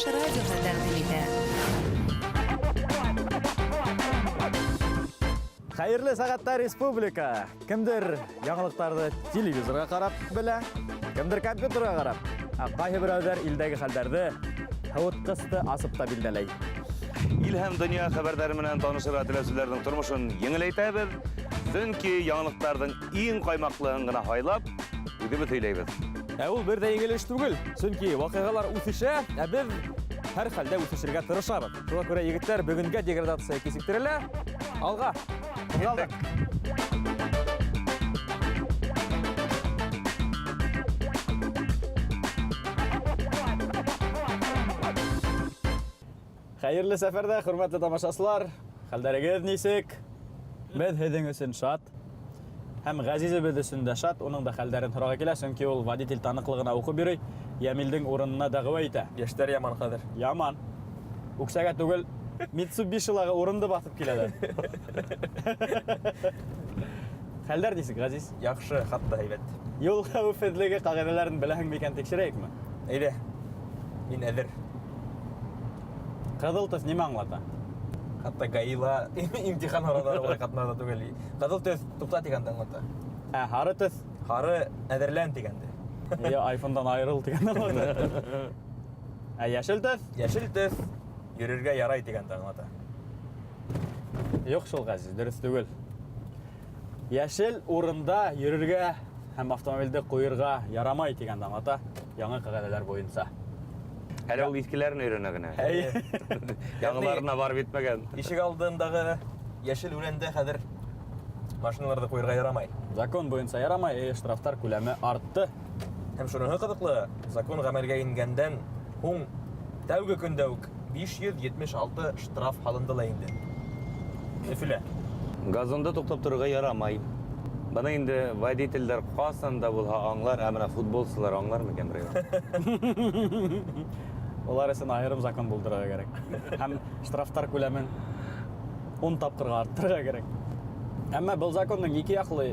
Чуваш радиоһы тәкъдим итә. Хәерле сәғәттә республика. Кемдер яңылыҡтарҙы телевизорға ҡарап белә, кемдер компьютерға ҡарап. Ә ҡайһы берәүҙәр илдәге хәлдәрҙе һыуытҡысты асып та билдәләй. Ил һәм дөнья хәбәрҙәре менән танышырға теләүселәрҙең тормошон еңеләйтәбеҙ, сөнки яңылыҡтарҙың иң ҡаймаҡлыһын ғына һайлап, үҙебеҙ һөйләйбеҙ. Ә ул бер дә еңел эш түгел, сөнки ваҡиғалар үҫешә, ә беҙ һәр хәлдә үҫешергә тырышабыҙ. Шуңа күрә, егеттәр, бөгөнгә деградация кисектерелә. Алға! Ҡуҙғалдыҡ! Хәйерле сәфәрҙә, хөрмәтле тамашасылар! Хәлдәрегеҙ нисек? Беҙ һеҙҙең өсөн шат. Һәм ғәзизебеҙ өсөн дә шат, уның да хәлдәрен һорарға килә, сөнки ул водитель таныҡлығына уҡып йөрөй, Йәмилдең урынына дәғүә итә. Йәштәр яман хәҙер. Яман. Үксәгә түгел, Митсубишилағы урынды баҫып киләләр. Хәлдәр нисек, Ғәзиз? Яҡшы, хатта һәйбәт. Юл хәүефһеҙлеге ҡағиҙәләрен беләһеңме икән, тикшерәйекме? Әйҙә, мин әҙер. Ҡыҙыл төҫ нимә аңлата? Хатта ГАИ-ла имтихан һорауҙары улай ҡатмарлы түгел. Ҡыҙыл төҫ туҡта тигәнде аңлата. Ә һары төҫ? Һары әҙерлән тигәнде. Йә айфондан айырыл тигәнде аңлата. Ә йәшел төҫ? Йәшел төҫ йөрөргә ярай тигәнде аңлата. Юҡ шул, Ғәзиз, дөрөҫ түгел. Йәшел урында йөрөргә һәм автомобилде ҡуйырға ярамай тигәнде аңлата яңы ҡағиҙәләр буйынса. Әле ул иҫкеләрен өйрәнә генә. Әйе. Яңыларына барып етмәгән. Ишек алдындағы йәшел үләндә хәҙер машиналарҙы ҡуйырға ярамай. Закон буйынса ярамай, әйе, штрафтар күләме артты. Һәм шуныһы ҡыҙыҡлы, закон ғәмәлгә ингәндән һуң тәүге көндә үк 576 штраф һалынды ла инде. Өфөлә. Газонда туҡтап торорға ярамай. Быны инде водительдәр ҡасан да булһа аңлар, ә менә футболсылар аңлар микән берәү? Улар өсөн айырым закон булдырырға кәрәк. Һәм штрафтар күләмен ун тапҡырға арттырырға кәрәк. Әммә был закондың ике яҡлы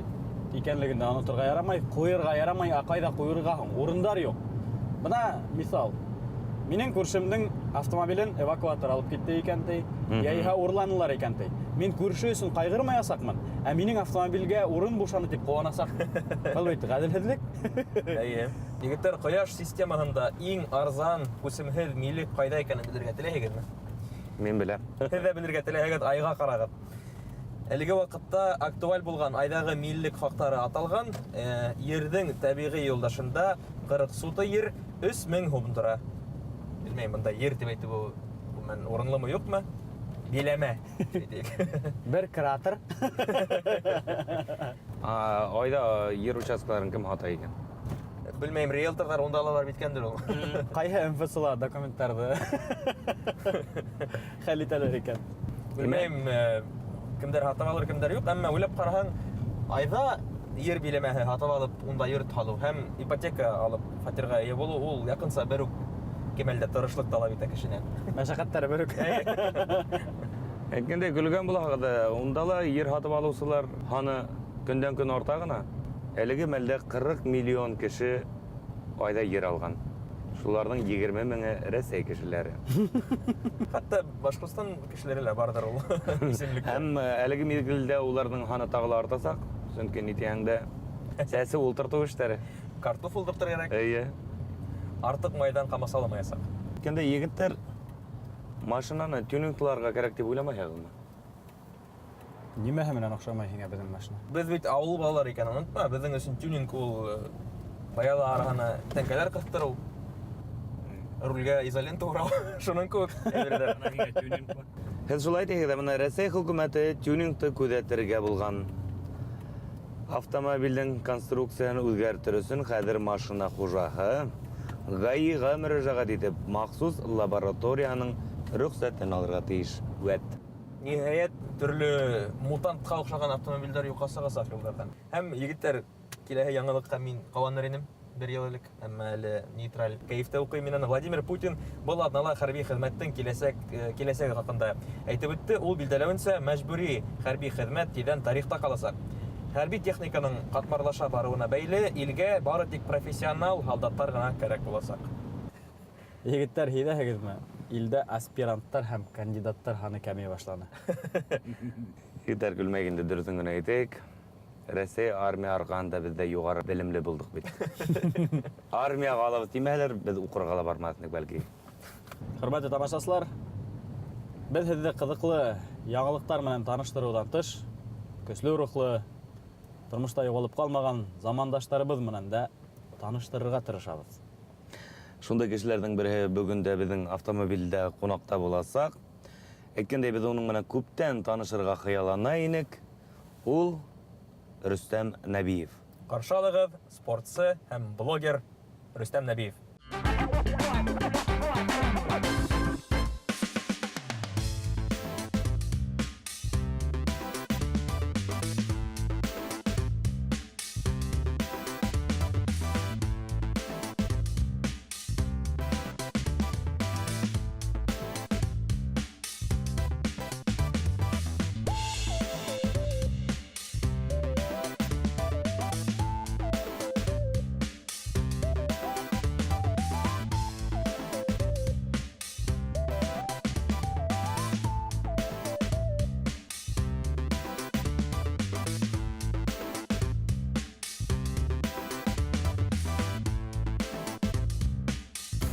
икәнлеген дә оноторға ярамай. Ҡуйырға ярамай, ә ҡайҙа ҡуйырға һуң? Урындар юҡ. Бына миҫал. Минең күршемдең автомобилен эвакуатор алып китте икән ти, яиһә урланылар икән ти. Мин күрше өсөн ҡайғырмаясаҡмын, ә минең автомобилгә урын бушаны тип ҡыуанасаҡмын. Был бит ғәҙелһеҙлек. Әйе. Егеттәр, кояш системаһында иң арзан күсемһеҙ милек ҡайҙа икәнен белергә теләйһегеҙме? Мин беләм. Һеҙ ҙә белергә теләһәгеҙ, айға ҡарағыҙ. Әлеге ваҡытта актуаль булған айҙағы миллек хаҡтары аталған. Ерҙең тәбиғи юлдашында 40 суты ер 3000 һум тора. Белмәйем, бында ер тип әйтеү гомумән урынлымы, юҡмы? Биләмә, әйтәйек. Бер кратер. Айҙа ер участкаларын кем һата икән? Белмәйем, риэлторҙар унда ла барып еткәндер ул. Ҡайһы МФЦ-ла документтарҙы хәл итәләр икән? Белмәйем, кемдәр һатып алыр, кемдәр юҡ, әммә уйлап ҡараһаң, айҙа ер биләмәһе һатып алып, унда йорт һалыу һәм ипотека алып фатирға эйә булыу ул яҡынса бер үк кимәлдә тырышлыҡ талап итә кешенән. Мәшәҡәттәре бер үк. Әйткәндәй, көлгән булаһығыҙ, унда ла ер һатып алыусылар һаны көндән-көн арта ғына. Әлеге мәлдә 40 миллион кеше айҙа ер алған. Шуларҙың 20 меңе Рәсәй кешеләре. Хатта Башҡортостан кешеләре лә барҙыр ул исемлектә. Һәм әлеге миҙгелдә уларҙың һаны тағы ла артасаҡ, сөнки ни тиһәң дә сәсе ултыртыу эштәре. Картоф ултыртыр кәрәк. Эйе. Артыҡ майҙан ҡамасауламаясаҡ. Әйткәндәй, егеттәр, машинаны тюнингларға кәрәк тип уйламайһығыҙмы? Нимәһе менән оҡшамай һиңә беҙҙең машина? Беҙ бит ауыл балалары икәнен онотма, беҙҙең өсөн тюнинг ул пыяла араһына тәңкәләр ҡыҫтырыу, рулгә изолента урау, шуның кеүек әйберҙәр. Һеҙ шулай тиһегеҙ, ә бына Рәсәй хөкүмәте тюнингты күҙәтергә булған. Автомобилдең конструкцияһын үҙгәртер өсөн хәҙер машина хужаһы ГАИ-ға мөрәжәғәт итеп, махсус лабораторияның рөхсәтен алырға тейеш. Вәт. Ниһайәт, төрлө мутантҡа оҡшаған автомобилдәр юҡҡа сығасаҡ юлдарҙан. Һәм, егеттәр, киләһе яңылыҡҡа мин ҡыуаныр инем бер йыл элек, әммә әле нейтраль кәйефтә уҡыйм мин аны. Владимир Путин был аҙнала хәрби хеҙмәттең киләсәге хаҡында әйтеп үтте. Ул билдәләүенсә, мәжбүри хәрби хеҙмәт тиҙҙән тарихта ҡаласаҡ. Хәрби техниканың ҡатмарлаша барыуына бәйле илгә бары тик профессионал һалдаттар ғына кәрәк буласаҡ. Егеттәр, һиҙәһегеҙме? Илдә аспиранттар һәм кандидаттар һаны кәмей башланы. Егеттәр, көлмәйек инде, дөрөҫөн генә әйтәйек. Рәсәй армия арҡаһында беҙ ҙә юғары белемле булдыҡ бит. Армияға алабыҙ тимәһәләр, беҙ уҡырға ла бармаҫ инек бәлки. Хөрмәтле тамашасылар, беҙ һеҙҙе ҡыҙыҡлы яңылыҡтар менән таныштырыуҙан тыш, көслө рухлы, тормошта юғалып ҡалмаған замандаштарыбыҙ менән дә таныштырырға тырышабыҙ. Шундай кешеләрҙең береһе бөгөн дә беҙҙең автомобилдә ҡунаҡта буласаҡ. Әйткәндәй, беҙ уның менән күптән танышырға хыяллана инек. Ул Рөстәм Нәбиев. Ҡаршы алығыҙ, спортсы һәм блогер Рөстәм Нәбиев.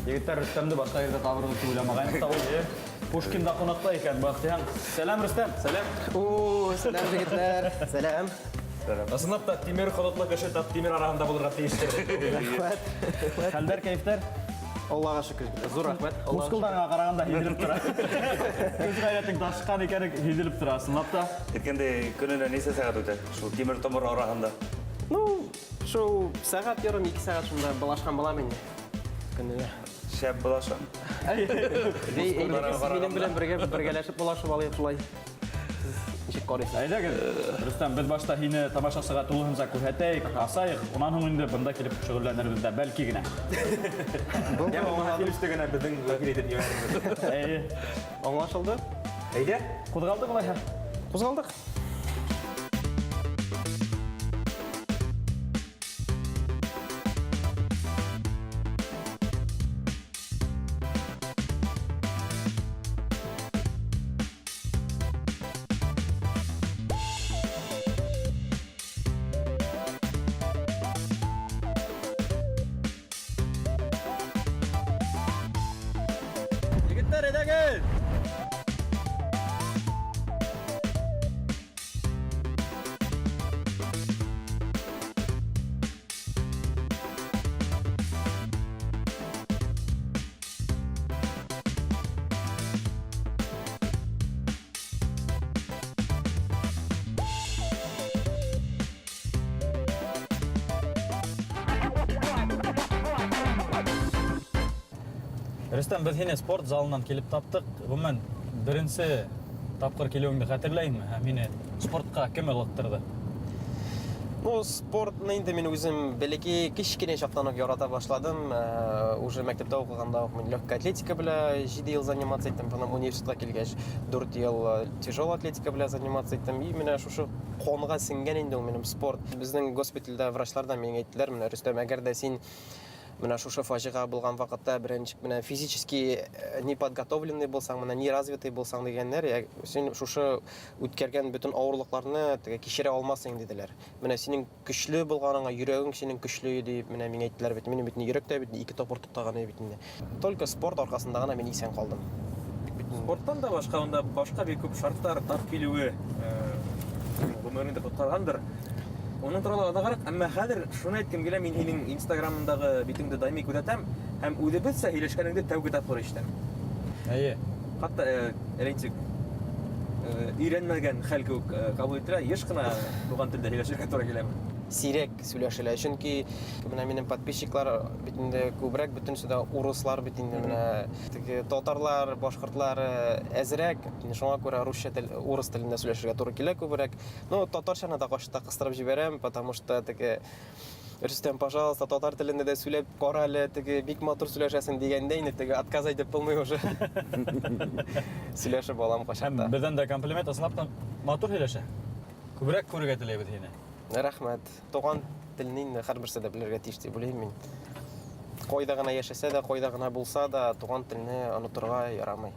Егеттәр, Рөстәмде башҡа ерҙә табырбыҙ тип уйламағайныҡ та, ул Пушкинда ҡунаҡта икән, баҡтиһәң. Сәләм, Рөстәм, сәләм. О, сәләм, егетләр. Сәләм. Ысынлап та, тимер холоҡло кеше тап тимер араһында булырға тейештер. Рәхмәт. Хәлдәр, кәйефтәр? Аллаға шөкөр. Ҙур рәхмәт. Мускулдарыңа ҡарағанда һиҙелеп тора. Көс ғәйрәтең ташҡан икәне һиҙелеп тора, ысынлап та. Әйткәндәй, көнөнә нисә сәғәт үтә шул тимер томор араһында? Ну, шул сәғәт ярым, 2 сәғәт шунда былашҡан булам инде. Көнөнә. Шәп булаша. Минең белән бергә бергәләшеп булашып алайыҡ шулай. Сез ничек ҡарайһыз? Әйҙәгеҙ, Рөстәм, беҙ башта һине тамашасыға тулыһынса күрһәтәйек, асайыҡ, унан һуң инде бында килеп шөғөлләнербеҙ ҙә, бәлки генә. Йә булмаһа килеште генә беҙҙең вәкил итеп ебәрербеҙ. Эйе. Аңлашылды? Әйҙә. Ҡуҙғалдыҡ улайһа. Ҡуҙғалдыҡ. Егеттәр, әйҙәгеҙ! Рөстәм, беҙ һине спорт залынан килеп таптыҡ. Ғөмүмән, беренсе тапҡыр килеүеңде хәтерләйһеңме? Һәм һине спортҡа кем ылыҡтырҙы? Ну, спортны инде мин үзем бәләкәй кечкенә чактан ук ярата башладым. Уже мәктәптә уҡығанда уҡ мин легкая атлетика белән 7 ел заниматься иттем. Потом университетҡа килгәс 4 ел тяжелая атлетика белән заниматься иттем. И менә шушы ҡанға сеңгән инде ул минем спорт. Безнең госпитальдә врачлар да миңа әйттеләр, менә Рөстәм, әгәр дә син менә шушы фажиға булған ваҡытта беренче менә физически неподготовленный булсаң, менә неразвитый булсаң дигәннәр, син шушы үткәргән бөтен авырлыкларны теге кичерә алмассың диделәр. Менә синең көчле булганыңа, йөрәгең синең көчле дип менә миңа әйттеләр бит. Минем бит йөрәк тә бит 2 тапкыр туктаган иде бит инде. Только спорт аркасында гына мин исән калдым. Спорттан да башка унда башка бик күп шарттар тап килүе ғүмереңде ҡотҡарғандыр. Уның турала аҙағыраҡ, әммә хәҙер шуны әйткем килә, мин һинең Инстаграмыңдағы битеңде даими күҙәтәм һәм үҙебеҙсә һөйләшкәнеңде тәүге тапҡыр ишетәм. Эйе. Хатта әле нисек өйрәнмәгән хәл кеүек ҡабул ителә, йыш ҡына туған телдә һөйләшергә тура киләме? Сирәк сөйләшелә, чөнки менә минем подписчиклар бит инде күбрәк бөтенесе дә урыслар бит инде, менә теге татарлар, башҡортлар әҙерәк, шуңа күрә русча тел, урыс телендә сөйләшергә тура килә күбрәк. Ну, татарчаны да кашта кыстырып җибәрәм, потому что теге Рөстәм, пожалуйста, татар телендә дә сөйләп кара әле, теге бик матур сөйләшәсең дигәндә инде теге отказ әйтеп булмый уже. Сөйләшеп алам кайчакта. Һәм беҙҙән дә комплимент, ысынлап та матур һөйләшә. Күберәк күрергә теләйбеҙ һине. Рәхмәт. Туған телне инде һәр берсе дә белергә тиеш дип уйлыйм мин. Кайда гына яшәсә дә, кайда гына булса да, туган телне онытырга ярамый.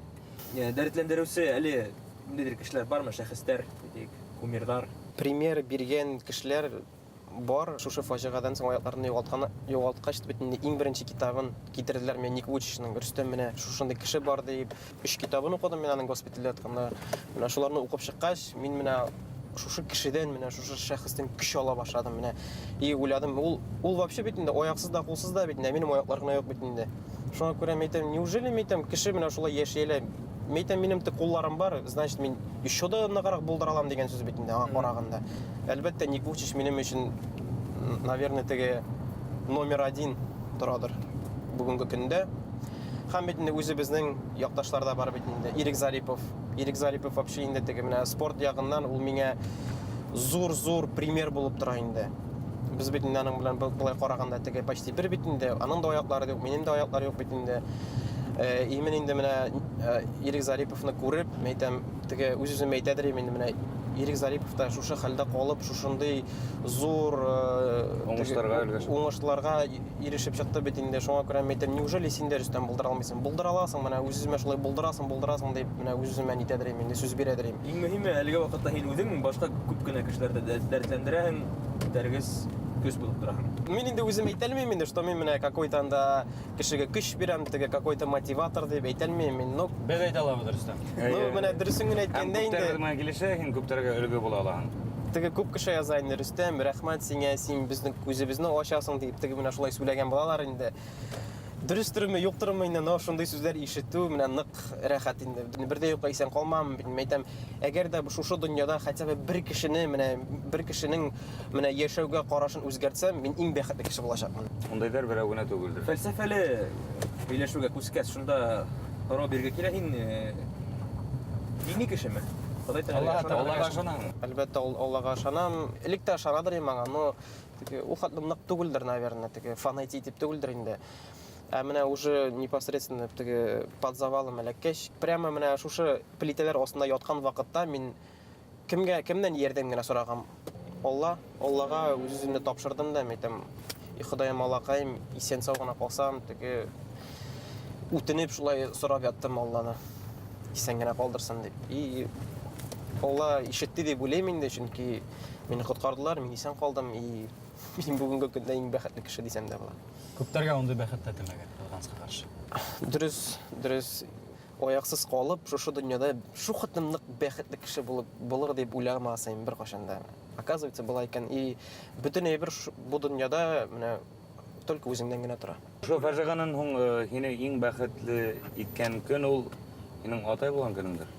Дәртләндерүче әле ниндидер кешеләр бармы, шәхесләр, әйтик, кумирҙар? Пример биргән кешеләр бар. Шушы фаҗигадан соң аякларын югалткан, югалткач бит инде иң беренче китабын китерделәр миңа Ник Вуйчичның. Рөстәм, менә шушындый кеше бар дип, өч китабын укыдым мин аның госпитальдә ятканда. Менә шуларны укып чыккач, мин менә шушы кешедән, менә шушы шәхестән көч ала башладым менә. И уйладым, ул вообще бит инде аяксыз да, кулсыз да бит инде, ә минем аяклар гына юк бит инде. Шуңа күрә мин әйтәм, неужели мин әйтәм, кеше менә шулай яши әле? Мин әйтәм, минем тек кулларым бар, значит, мин еще да ныграк булдыра алам дигән сүз бит инде аңа караганда. Әлбәттә, Ник Вуйчич минем өчен, наверное, теге номер один торадыр бүгенге көндә. Һәм бит инде үзебезнең якташлар да бар бит инде. Ирек Зарипов. Ирек Зарипов вообще инде теге менә спорт ягыннан ул миңа зур-зур пример булып тора инде. Без бит инде аның белән болай караганда теге почти бер бит инде. Аның да аяклары юк, минем дә аяклар юк бит инде. И мин инде менә Ирек Зариповны күреп, мин әйтәм, теге үз-үземә әйтәдер идем инде менә Ирек Зарипов та шушы хәлдә калып, шушындый зур уңышларга өлгәшеп. Уңышларга ирешеп чыкты бит инде. Шуңа күрә мин әйтәм, неужели син дә, Рөстәм, булдыра алмыйсың? Булдыра аласың, менә үз-үземә шулай булдырасың, булдырасың дип, менә үз-үземә нитәдер идем инде, сүз бирәдер идем. Иң мөһиме, әлеге вакытта һин үзең башка күп кенә кешеләрне дәртләндерәһең, этәргез көч булып тораһың. Мин инде үзем әйтә алмыйм инде, что мин менә какой-то анда кешегә көч бирәм, теге какой-то мотиватор дип әйтә алмыйм мин. Но без әйтә алабыз, Рөстәм. Ну, менә дөресен генә әйткәндә инде. Һәм күпләр килешә, һин күпләргә өлге була аласың. Теге күп кеше яза инде, Рөстәм, рәхмәт сиңа, син безнең күзебезне ачасың дип, теге менә шулай сөйләгән булалар инде. Дөрестерме, юктырмы инде, но шундый сүзләр ишетү менә нык рәхәт инде. Бер дә юкка исән калмам, мин әйтәм, әгәр дә шушы дөньяда хотя бы бер кешене, менә бер кешенең менә яшәүгә карашын үзгәртсәм, мин иң бәхетле кеше булачакмын. Ундайлар берәү генә түгелдер. Фәлсәфәле сөйләшүгә күчкәч, шунда сорау бирергә килә, һин дини кешеме? Ходай Тәгаләгә Аллаһ Аллаһка ышанамы? Әлбәттә, Аллаһка ышанам. Элек тә ышанадыр идем аңа, но теге ул хәтле нык түгелдер, наверное, теге фанатить итеп түгелдер инде. Ә менә уже непосредственно теге под завалом эләккәч, прямо менә шушы плитәләр астында яткан вакытта мин кемгә, кемнән ярдәм генә сораган? Алла, Аллага үз-үземне тапшырдым да, әйтәм, и Ходаем, Аллакаем, исән сау гына калсам, теге үтенеп шулай сорап яттым Алланы. Исән генә калдырсын дип. И Алла ишетте дип уйлыйм инде, чөнки мине коткардылар, мин исән калдым, и мин бүгенге көндә иң бәхетле кеше дисәм дә була. Күпләргә ундый бәхет тәтемәгән, кызганычка каршы. Дөрес, дөрес. Аяксыз калып, шушы дөньяда шу хәтле нык бәхетле кеше булып булыр дип уйламасам бер кашан да. Оказывается, була икән. И бөтен әйбер бу дөньяда менә только үзеңнән генә тора. Шул фаҗиганан һуң һине иң бәхетле иткән көн ул һинең атай булган көнеңдер.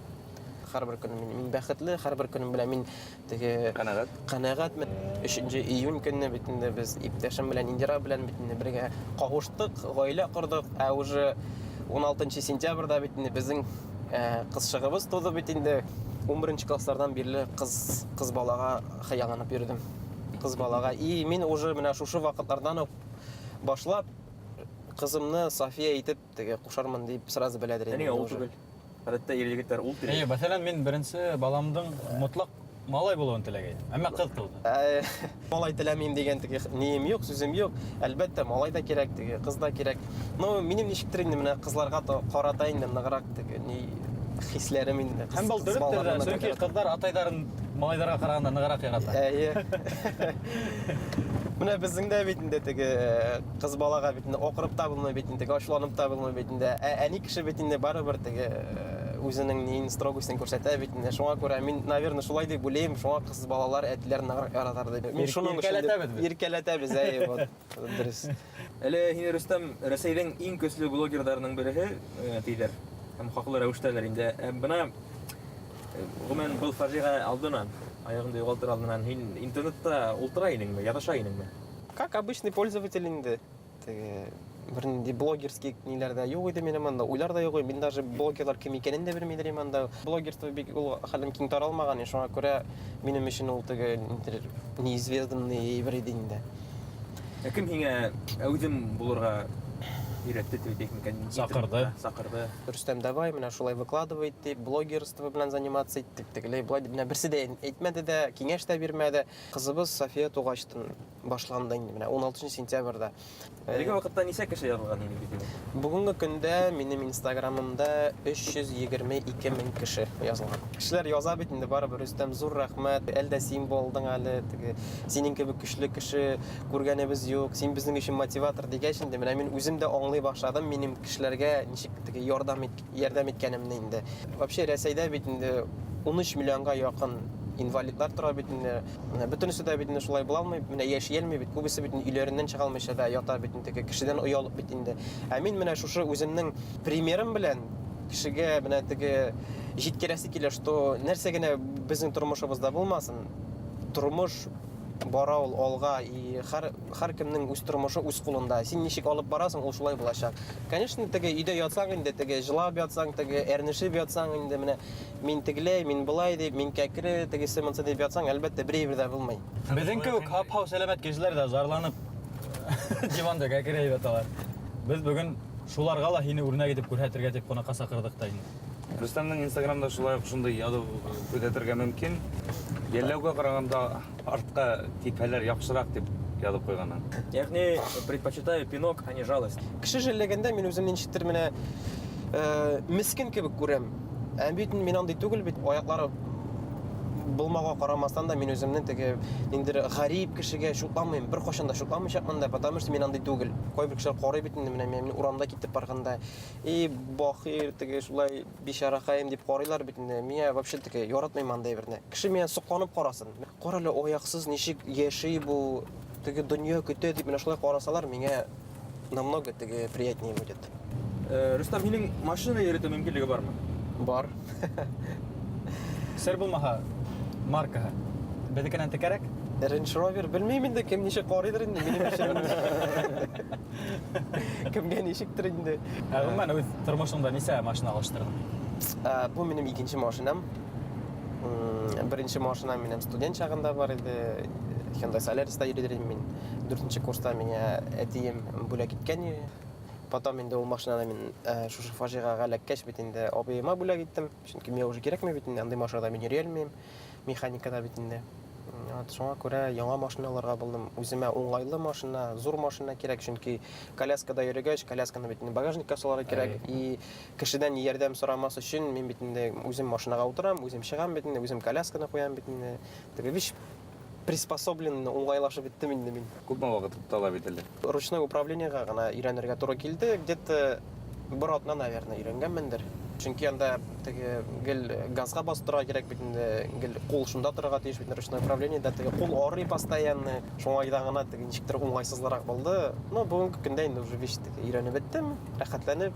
Һәрбер көнем мин бәхетле, һәрбер көнем белән мин теге канәгать. Канәгатьмен. 3 июнь көнне бит инде без иптәшем белән Индира белән бит инде бергә кавыштык, гаилә кордык. Ә уже 16 сентябрьдә бит инде безнең кызчыгыбыз туды бит инде. 11 класслардан бирле кыз балага хыялланып йөрдем. Кыз балага. И мин уже менә шушы вакытлардан ук башлап кызымны София итеп теге кушармын дип сразу беләдер инде. Әнигә ул түгел. Гадәттә ир егетләр ул тели. Әйе, мәсәлән, мин беренче баламның мотлак малай булуын теләгәйдем. Әмма кыз туды. Малай теләмим дигән теге нием юк, сүзем юк. Әлбәттә, малай да кирәк, теге кыз да кирәк. Но минем ничектер инде менә кызларга карата инде ныграк теге ни хисләрем инде. Һәм был дөрестер дә, чөнки кызлар атайларын малайларга караганда ныграк ярата. Әйе. Менә безнең дә бит инде теге кыз балага бит инде акырып та булмый бит инде, ачуланып та булмый бит инде. Ә әни кеше бит инде барыбер теге үзенең ниен строгостен күрсәтә бит инде. Шуңа күрә мин, наверное, шулай дип уйлыйм, шуңа кыз балалар әтиләрен ныграк яратар дип. Мин шуның өчен Иркәләтәбез без. Иркәләтәбез, әйе, вот. Дөрес. Әле һин, Рөстәм, Рәсәйнең иң көчле блогерларының береһе диләр. Һәм хаклы рәвештәләр инде. Ә бына гомумән был фаҗиға алдынан, аягыңды югалтыр алдынан һин интернетта ултыра инеңме, ятыша инеңме? Как обычный пользователь инде. Теге бернинди блогерский ниләр дә юк иде минем анда, уйлар да юк иде. Мин даже блогерлар кем икәнен дә белмидер идем анда. Блогерство бик ул хәлем киң таралмаган, шуңа күрә минем өчен ул теге неизведанный әйбер иде инде. Ә кем һиңә әүҙем булырға Өйрәтте дип әйтик микән? Саҡырҙы. Саҡырҙы. Рөстәм, давай, менә шулай выкладывай дип, блогерство белән заниматься ит дип, тегеләй болай дип, менә берсе дә әйтмәде дә, киңәш тә бирмәде. Кызыбыз София тугачтын башланды инде, менә 16 сентябрьдә. Әлеге вакытта нисә кеше язылган инде бит инде? Бүгенге көндә минем инстаграмымда 322 мең кеше язылган. Кешеләр яза бит инде барыбер, Рөстәм, зур рәхмәт, әлдә син булдың әле, теге синең кебек көчле кеше күргәнебез юк, син безнең өчен мотиватор дигәч инде, менә мин үзем дә аңлый башладым, минем кешеләргә ничек теге ярдәм ит, ярдәм иткәнемне инде. Вообще Рәсәйдә бит инде 13 миллионга якын инвалидлар тора бит инде. Менә бөтенесе дә бит инде шулай була алмый, менә яши алмый бит, күбесе бит инде өйләреннән чыга алмыйча да ята бит инде, теге кешедән оялып бит инде. Ә мин менә шушы үземнең примерым белән кешегә менә теге җиткерәсе килә, что нәрсә генә безнең тормышыбызда булмасын, тормыш бара ул алга, и һәр һәркемнең үз тормышы үз кулында. Син ничек алып барасың, ул шулай булачак. Конечно, теге өйдә ятсаң инде, теге җылап ятсаң, теге әрнешеп ятсаң инде, менә мин тегеләй, мин былай дип, мин кәкре, тегесе монсы дип ятсаң, әлбәттә, бер әйбер дә булмый. Беҙҙең кеүек һап-һау сәләмәт кешеләр ҙә зарланып диванда кәкерәйеп яталар. Беҙ бөгөн шуларға ла һине үрнәк итеп күрһәтергә тип ҡунаҡҡа саҡырҙыҡ та инде. Рөстәмнең Инстаграмда шулай уҡ шундай яҙыу күҙәтергә мөмкин. Йәлләүгә ҡарағанда артҡа типһәләр яҡшыраҡ тип яҙып ҡуйғанын. Ягъни предпочитаю пинок, а не жалость. Кеше жәлләгәндә мин үземне ничектер менә мескен кебек күрәм. Ә бит мин андый түгел бит, аяклары булмауға ҡарамаҫтан да мин үземне теге ниндидер ғәрип кешегә шутламыйм, бер ҡасан да шутламайсаҡмын да, потому что мин андый түгел. Ҡайбер кешеләр ҡарай бит инде менә мин урамда китеп барганда, и бахир теге шулай бичаракаем дип ҡарайлар бит инде. Миңә вообще теге яратмыйм андай берне. Кеше миңә соҡланып ҡарасын. Ҡара әле аяҡсыз ничек йәшәй бу, теге донъя көтә дип менә шулай ҡарасалар, миңә намного теге приятнее будет. Рөстәм, һинең машина йөрөтөү мөмкинлеге бармы? Бар. Сер булмаһа, маркаһы. Беҙҙекенән текәрәк? Range Rover белмәйем инде, кем ничек ҡарайҙыр инде, минең өсөн. Кемгә ничектер инде. Ә ғөмүмән үҙ тормошоңда нисә машина алыштырҙың? Бу минем икенсе машинам. Беренсе машинам минем студент чағында бар иде. Hyundai Solaris'та йөрөй идем мин. Дүртенсе курста миңә әтием бүләк иткән иде. Потом инде ул машинаны мин шушы фажиғаға эләккәс бит инде абыйыма бүләк иттем. Сөнки миңә уже кәрәкмәй бит инде, андый машинада мин йөрөй алмыйм. Механикада бит инде. Вот, шуңа күрә яңа машина алырга булдым. Үземә уңайлы машина, зур машина кирәк, чөнки коляскада йөрегәч, колясканы бит инде багажникка салырга кирәк. И кешедән ярдәм сорамас өчен мин бит инде үзем машинага утырам, үзем чыгам бит инде, үзем колясканы куям бит инде. Теге вещь приспособлен, уңайлашып беттем инде мин. Күпме ваҡыт талап ителде? Ручной управлениеға ғына өйрәнергә тура килде. Где-то бер атна, наверное, өйрәнгәнмендер. Чөнки анда теге гел газга басып торырга кирәк бит инде, гел кул шунда торырга тиеш бит ручной управлениедә теге кул арый постоянно. Шуңа гына теге ничектер уңайсызлырак булды. Но бүгенге көндә инде уже вещь теге өйрәнеп беттем, рәхәтләнеп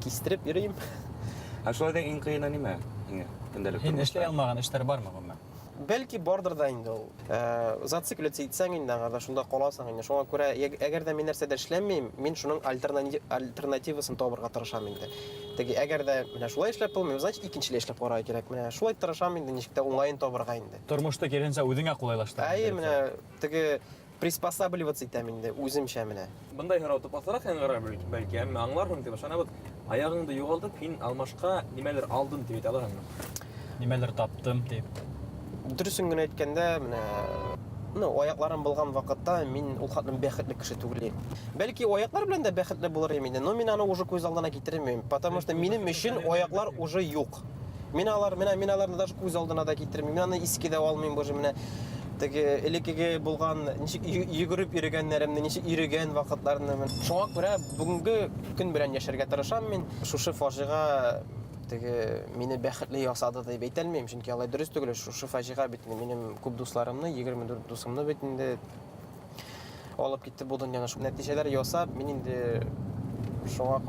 кистереп йөрөйм. Ә шулай да иң ҡыйыны нимә һиңә көндәлек Һин тормошта? эшләй алмаған эштәр бармы ғөмүмән? Бәлки бардыр да инде ул. Зациклиться итсәң инде аңарда шунда ҡаласың инде. Шуңа күрә әгәр дә мин нәрсәдер эшләмәйем, мин шуның альтернативасын табырга тырышам инде. Теге әгәр дә менә шулай эшләп булмый, значит икенчеләй эшләп карарга кирәк. Менә шулай тырышам инде, ничек тә уңаен табырга инде. Тормошто киренсә үҙеңә ҡулайлаштыр. Әйе, менә теге приспосабливаться итәм инде үземчә менә. Бындай һорау тупаҫыраҡ яңғырар бәлки, әммә аңларһың тип ышанабыҙ. Аяғыңды юғалтып, һин алмашҡа нимәлер алдым тип әйтә алаһыңмы? Нимәлер таптым тип. Дөрөҫөн генә әйткәндә, менә, ну, аяҡларым булған ваҡытта мин ул хәтлем бәхетле кеше түгел идем. Бәлки аяҡлар белән дә бәхетле булыр идем инде, но мин аны уже күҙ алдына китермәйем, потому что минем өсөн аяҡлар уже юҡ. Мин алар, менә мин аларны даже күҙ алдына да китермәйем. Мин аны искә дә алмыйм, боже, менә теге элеккеге булган ничек йөгереп йөрөгәннәремне, ничек йөрөгән ваҡытларны. Шуңа күрә бүгенге көн белән йәшәргә тырышам мин. Шушы фажиға теге мине бәхетле ясады дип әйтә алмыйм, чөнки алай дөрес түгел. Шушы фажиға бит инде минем күп дусларымны, 24 дусымны бит инде алып китте бу дөньяны. Шул нәтиҗәләр ясап, мин инде шуңа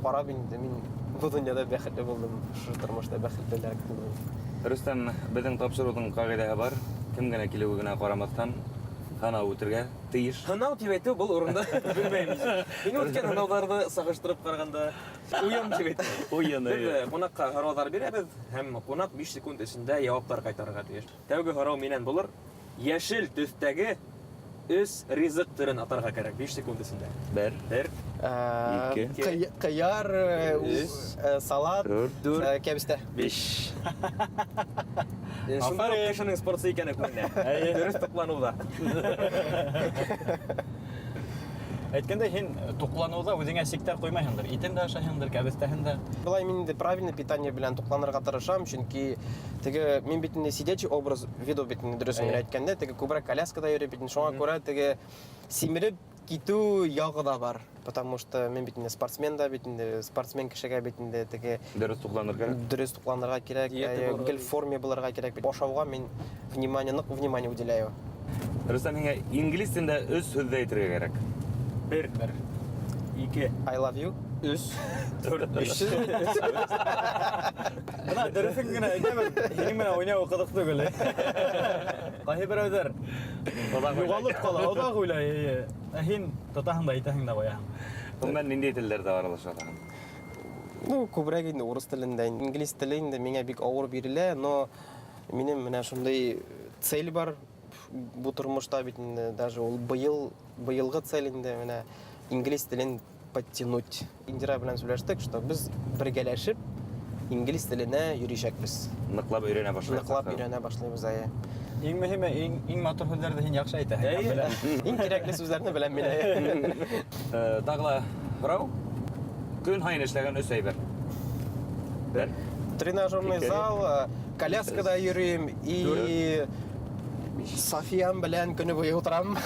карап инде мин бу дөньяда бәхетле булдым, шушы тормышта бәхетлерәк булдым. Рөстәм, беҙҙең тапшырыуҙың ҡағиҙәһе бар. Кем генә килеүе генә ҡарамаҫтан һынау үтергә тейеш. Һынау тип әйтеү был урында белмәйем. Мин үткән һынауҙарҙы сағыштырып ҡарағанда уйын тип әйтәм. Уйын, Беҙ эйе. ҡунаҡҡа һорауҙар бирәбеҙ һәм ҡунаҡ 5 секунд эсендә яуаптар ҡайтарырға тейеш. Тәүге һорау минән булыр. Йәшел төҫтәге Өс ризык төрен атарга кәрәк 5 секунд эчендә. Бер. Бер, Ике. Кыяр, Өс. салат, Дүрт. кәбестә. Биш. Шунда ук кешенең спортчы икәне күренә. Дөрес туклануда. Әйткәндәй, һин туклануда үзеңә сиктәр куймайһыңдыр. Итен дә ашайһыңдыр, кәбестәһен дә. Былай мин инде правильный питание белән тукланырга тырышам, чөнки теге мин бит инде сидячий образ веду бит инде дөресен генә әйткәндә, теге күбрәк коляскада йөреп бит инде, шуңа күрә теге симереп китү ягы да бар. Потому что мин бит инде спортсмен да бит инде, спортсмен кешегә бит инде теге Дөрес тукланырга кирәк. Дөрес тукланырга кирәк, гел в форме булырга кирәк бит. Ашауга мин внимание, нык внимание уделяю. Рөстәм, һиңә инглиз телендә өч сүз дә әйтергә кирәк. Бер, Бер. ике, I love you. өч, дүрт, Өч сүз. Бына дөрөҫөн генә әйтәмен, һинең менән уйнау ҡыҙыҡ түгел. Ҡайһы берәүҙәр юғалып ҡала, оҙаҡ уйлай. Эйе. Ә һин тотаһың да әйтәһең дә ҡуяһың. Гомумән, ниндәй телдәрҙә аралашаһың? Ну, күбрәк инде урыс телендә. Инглиз теле инде миңа бик авыр бирелә, но минем менә шундый цель бар бу тормышта бит инде, даже ул быел, быелгы цель инде менә инглиз телен подтянуть. Индира белән сөйләштек, что без бергәләшеп инглиз теленә йөришәкбез. Ныклап өйрәнә башлыйбыз. Ныклап өйрәнә башлыйбыз, әйе. Иң мөһиме, иң, иң матур һүҙҙәрҙе һин яҡшы әйтәһең. Әйе. Беләм. Иң кирәкле сүзләрне беләм мин. Әйе. Тағы ла һорау. Көн һайын эшләгән өс әйбер. Бер. Тренажерный Ике. зал, коляскада йөрим и Софиям белән көне буе утырам.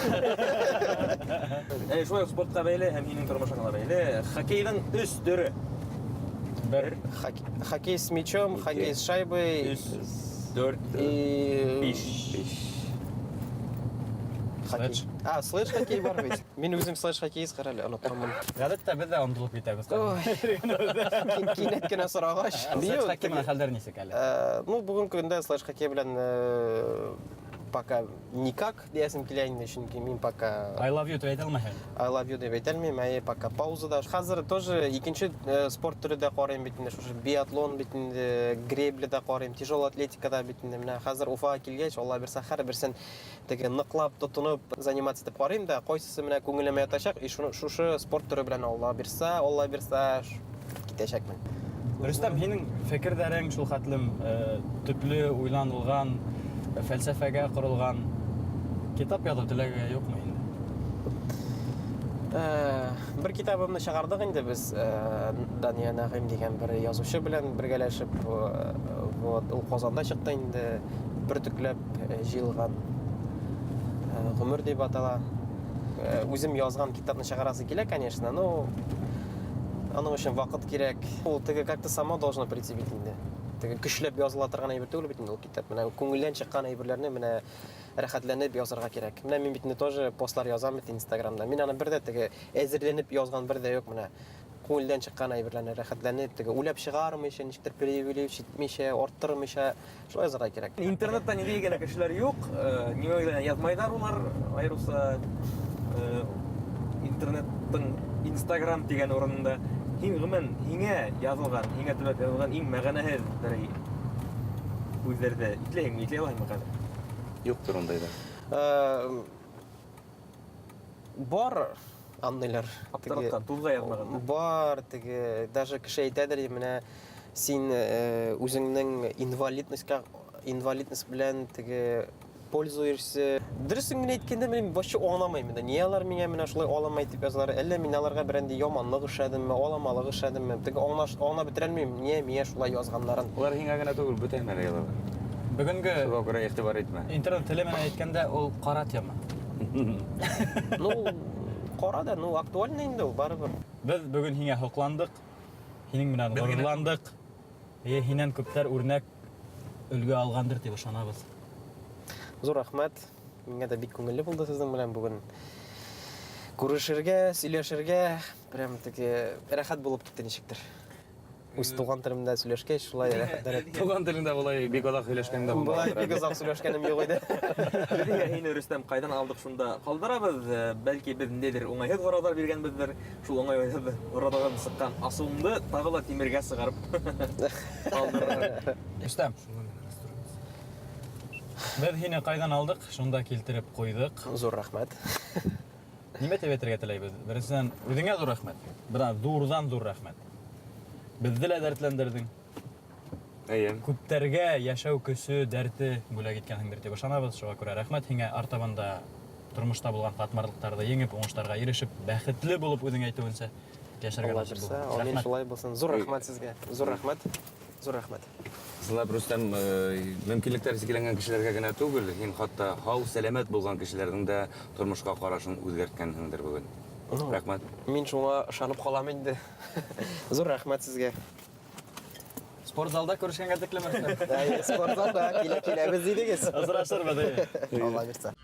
Шулай ук спортка бәйле һәм һинең тормышыңа да бәйле. Хоккейның өс төре. Бер. Хоккей с мячом, Ике. хоккей с шайбой Өс, дүрт, и биш. Биш. Хоккей. Следж. А, следж хоккей бар бит. Мин үзем следж хоккеист, кара әле, онытканмын. Ғәҙәттә беҙ ҙә онотолоп китәбеҙ. Ой. Кинәт кенә сорагач. Следж хоккей менән хәлдәр нисек әле? Ну, бүгенге көндә следж хоккей белән пока никак диясем килә инде, чөнки мин пока I love you тип әйтә алмайһың. I love you дип әйтә алмыйм, әйе, пока паузада. Хәзер тоже икенче спорт төре дә карыйм бит инде, шушы биатлон бит инде, гребля да карыйм, тяжелая атлетика да бит инде. Менә хәзер Уфага килгәч, Алла бирсә, һәрберсен теге ныклап тотынып заниматься итеп карыйм да, кайсысы менә күңелемә ятачак, и шуны шушы спорт төре белән Алла бирсә, Алла бирсә, китәчәкмен. Рөстәм, һинең фекерҙәрең шул хәтлем төплө уйланылған, фәлсәфәгә ҡоролған китап яҙыу теләге юҡмы инде? Бер китабымны чыгардык инде без, Дания Нәғим дигән бер язучы белән бергәләшеп, вот, ул Казанда чыкты инде, бөртекләп җыелган, гомер дип атала. Үзем язган китапны чыгарасы килә, конечно, но аның өчен вакыт кирәк. Ул теге как-то само должно прийти бит инде. Теге көчләп языла торган әйбер түгел бит инде ул китап. Менә күңелдән чыккан әйберләрне менә рәхәтләнеп язарга кирәк. Менә мин бит инде тоже постлар язам бит Инстаграмда. Мин аны бер дә теге әзерләнеп язган бер дә юк, менә күңелдән чыккан әйберләрне рәхәтләнеп, теге уйлап чыгармыйча, ничектер преувеличить итмичә, арттырмыйча шулай язарга кирәк. Интернетта нинди генә кешеләр юк, нимә генә язмайлар улар, аеруча, интернеттың Инстаграм дигән урынында. Һин гомумән һиңә язылган, һиңә төбәп язылган иң мәгънәһеҙ бер һүҙҙәрҙе итләйһеңме, итләй алаһыңмы хәҙер? Юҡтыр ундайҙа. Бар андыйлар. Аптыратҡан, туҙға яҙмаған. Бар, теге, даже кеше әйтәдер, менә син, үзеңнең инвалидность белән теге пользуешься. Дөресен генә әйткәндә, мин вообще аңламыйм инде. Ни алар миңа менә шулай аламай дип язалар? Әллә мин аларга берәр яманлык эшләдемме, аламалык эшләдемме? Теге аңлап бетерә алмыйм, ниә миңа шулай язганнарын. Улар һиңә генә түгел, бүтәннәр язалар. Бөгөнгө Шуға күрә игътибар итмә. Интернет теле менән әйткәндә, ул ҡара тема. Ну, ҡара да, ну, актуальный инде ул барыбер. Беҙ бөгөн һиңә һоҡландыҡ, һинең менән Беҙ генә ғорурландыҡ. Эйе, һинән күптәр үрнәк өлгө алғандыр тип ышанабыҙ. Зур рәхмәт. Миңә дә бик күңелле булды һеҙҙең белән бүген. Күрешергә, сөйләшергә, прям теге рәхәт булып китте ничектер. Үз туган телемдә сөйләшкәч, шулай рәхәтләнеп. Туган телеңдә болай бик оҙаҡ һөйләшкәнең дә Болай булмағандыр. бик оҙаҡ сөйләшкәнем юҡ ине. Беҙгә һине, Рөстәм, ҡайҙан алдыҡ шунда ҡалдырабыҙ. Бәлки беҙ ниндәйҙер уңайһыҙ һорауҙар биргәнбеҙҙер. Шул уңайһыҙ һорауҙарҙан сыҡҡан асыуыңды тағы ла тимергә сығарып ҡалдырыр. Рөстәм. Беҙ һине ҡайҙан алдыҡ, шунда килтереп ҡуйҙыҡ. Зур рәхмәт. Нимә тип әйтергә теләйбеҙ? Беренсенән, үҙеңә ҙур рәхмәт. Бына ҙурҙан ҙур рәхмәт. Беҙҙе лә дәртләндерҙең. Әйе. Күптәргә йәшәү көсө, дәрте бүләк иткәнһеңдер тип ышанабыҙ. Шуға күрә рәхмәт һиңә. Артабан да тормошта булған ҡатмарлыҡтарҙы еңеп, уңыштарға ирешеп, бәхетле булып үҙең әйтеүенсә йәшәргә Алла насип бирсә, булһын. амин Рәхмәт. шулай булсын. Зур рәхмәт сезгә. Зур рәхмәт. Зур рәхмәт. Ысынлап, Рөстәм, э, мөмкинлектәр сикләнгән кешеләргә генә түгел, һин хатта һау, сәләмәт булған кешеләрҙең дә тормошҡа ҡарашын үҙгәрткәнһеңдер бөгөн. Ну, Рәхмәт. Мин шуңа ышанып ҡалам инде. Зур рәхмәт сезгә. Спортзалда күрешкәнгә тиклем, Рөстәм. Әйе, спортзалда килә киләбеҙ дидегеҙ. Осрашырбыҙ, әйе. Алла бирсә.